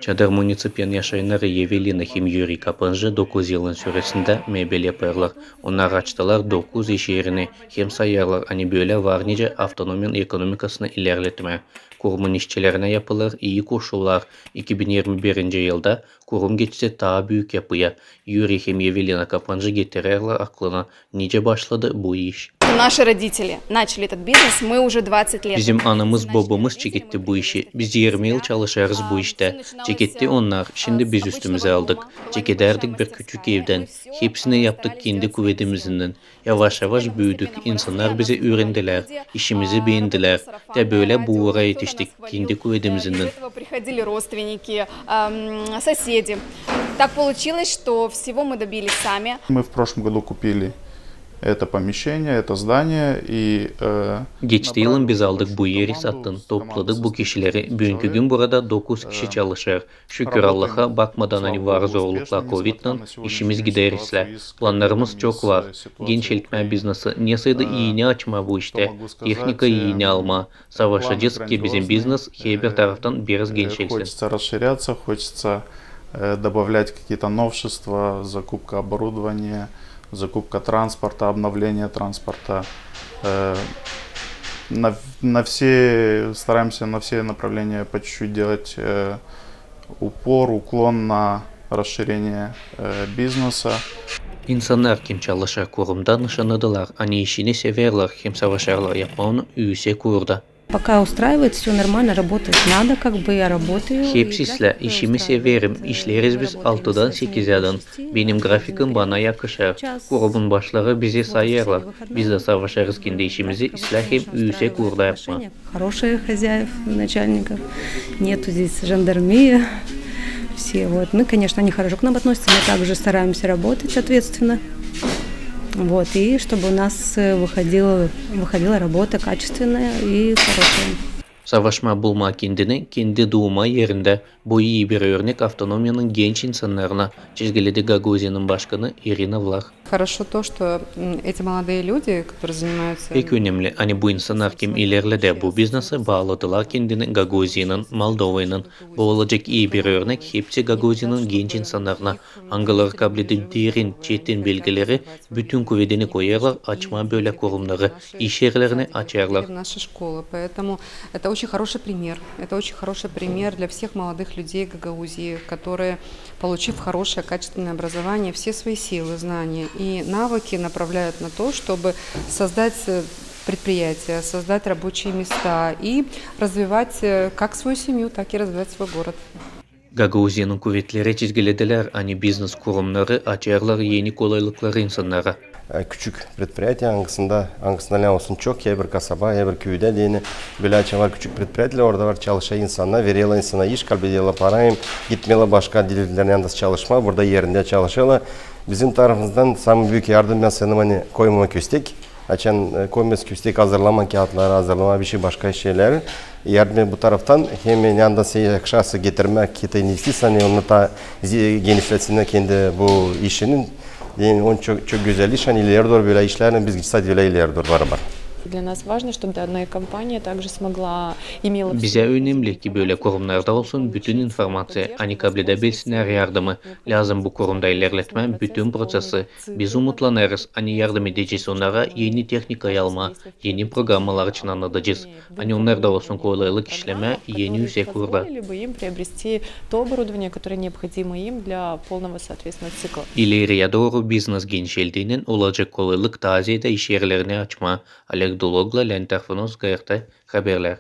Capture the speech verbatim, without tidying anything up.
Çadır municipiyanın yaşayannarı Evelina hem Yuriy Kapancı dokuz yılın süresindä mebel yapêrlar. Onnar açtılar dokuz iş erini hem sayêrlar, ani bölä var nicä avtonomiyanın ekonomikasını ilerletmää. Kurumun işçilerinä yapılêr ii koşullar. İki bin irmi birinci yılda kurum geçti taa büük yapıya. Yuriy hem Evelina Kapancı getirerlär aklına, nicä başladı bu iş. Наши родители начали этот бизнес, мы уже двадцать лет. Bizim anamız-bobamız çeketti bu işi. Biz irmi yıl çalışêrız bu iştä. Çeketti onnar, şindi biz üstümüzä aldık. Çekedärdik bir küçük evdän. Hepsini yaptık kendi kuvedimizinnän. Yavaş-yavaş büüdük, insannar bizi üürendilär, işimizi beendilär. Te bölä bu uura etiştik, kendi kuvedimizinnän. Приходили родственники, соседи. Так получилось, что всего мы добились сами. Мы в прошлом году купили это помещение, это здание, и, э, Geçti yılın biz aldık bu eri satın, topladık bu kişileri. Büünkü gün burada dokuz kişi çalışêr. Şükür Allaha, bakmadan ani var zorluklar kovidnän, işimiz gider islää. Plannarımız çok var. Gençeltmää biznesi, nesä da iini açmaa bu iştä. Tehnika iini almaa. Savaşacez, ki bizim biznes herbir taraftan biraz gençelsin. Хочется расширяться, хочется, э, добавлять какие-то новшества, закупка оборудования, закупка транспорта, обновление транспорта. Э, на, на все, стараемся на все направления по чуть-чуть делать, э, упор, уклон на расширение, э, бизнеса. İnsannar, kim çalışêr kurumda, nışannadılar, ani işini severlär hem savaşêrlar yapmaa onu üüsek uurda. Пока устраивает, всё нормально, работать надо, как бы я работаю. Hepsi islää, işimi severim, işleeriz biz altıdan sekizädän. Benim grafikim bana yakışêr. Kurumun başları bizi sayêrlar. Biz dä savaşêrız kendi işimizi islää hem üüsek uurda yapmaa. Хорошие хозяев, начальников. Нету здесь жандармерии. Все, вот. Ну, конечно, они хорошо к нам относятся. Мы также стараемся работать ответственно. Вот. И чтобы у нас, э, выходила, выходила работа качественная и хорошая. Savaşmaa bulmaa kendini kendi duuma erindä. Bu ii bir örnek avtonomiyanın genç insannarına, çizgiledi Gagauziyanın başkanı İrina Vlah. Хорошо то, что, м, эти молодые люди, которые занимаются... Pek önemli, ani bu insannar, kim ilerledä bu biznesi, baaladılar kendini Gagauziyanın, Moldovanın. Bu olacek ii bir örnek hepsi Gagauziyanın genç insannarına, angıları kabledip derin, çetin belgileri, bütün kuvedini koyêrlar açmaa bölä kurumnarı, iş erlerini açêrlar. Наши школы, поэтому это очень хороший пример. Это очень хороший пример для всех молодых людей Гагаузии, которые, получив хорошее, качественное образование, все свои силы, знания и навыки направляют на то, чтобы создать, э, предприятия, создать рабочие места и развивать, э, как свою семью, так и развивать свой город. Gagauziyanın kuvetleri çizgiledilär, ani biznes kurumnarı açêrlar eni kolaylıkları insannara. E, küçük предприятие, angısında, angısında ne olsun, çok, herbir kasaba, herbir küüdä deyni, bölä açêrlar küçük предприятиелär, orada var, çalışêr insannar, vererlär insana iş, kabledilär para, hem gitmeerlär başka devletlerin yanında çalışmaa, burada erindä çalışêrlar. Bizim tarafımızdan samı büük yardım bän sanêrım, ani koymamaa küstek. Açan, e, koymamaa küstek, hazırlamaa kiyatları, hazırlamaa bişey başka şeyleri. Yardım bu taraftan hem yanında seni yakışarsa getirmää, ki te ne isteersin, ani onu da genişletsin kendi bu işini. Yani, on çok, çok gözäl iş, ani ileri dooru bölä işlärlän biz gitsä bölä ileri dooru barabar. Для нас важно, чтобы данная компания также смогла, имела... Bizä önemli, ki bölä kurumnarda olsun bütün informaţiya, ani kabledebilsinnär yardımı. Lääzım bu kurumda ilerletmää bütün prosesi. Biz umutlanêrız, ani yardım edecez onnara eni tehnikayı almaa, eni programmalar için annadacez, ani onnarda olsun kolaylık işlemää eni üüsek uurda. Позволили бы им приобрести то оборудование, которое необходимо им для полного, соответственно, цикла. İleriyä dooru biznes genişeldiynän olacek kolaylık taa zeedä iş erlerini açmaa. Oleg Duloglu, Leonid Arfonovs, G R T haberlär.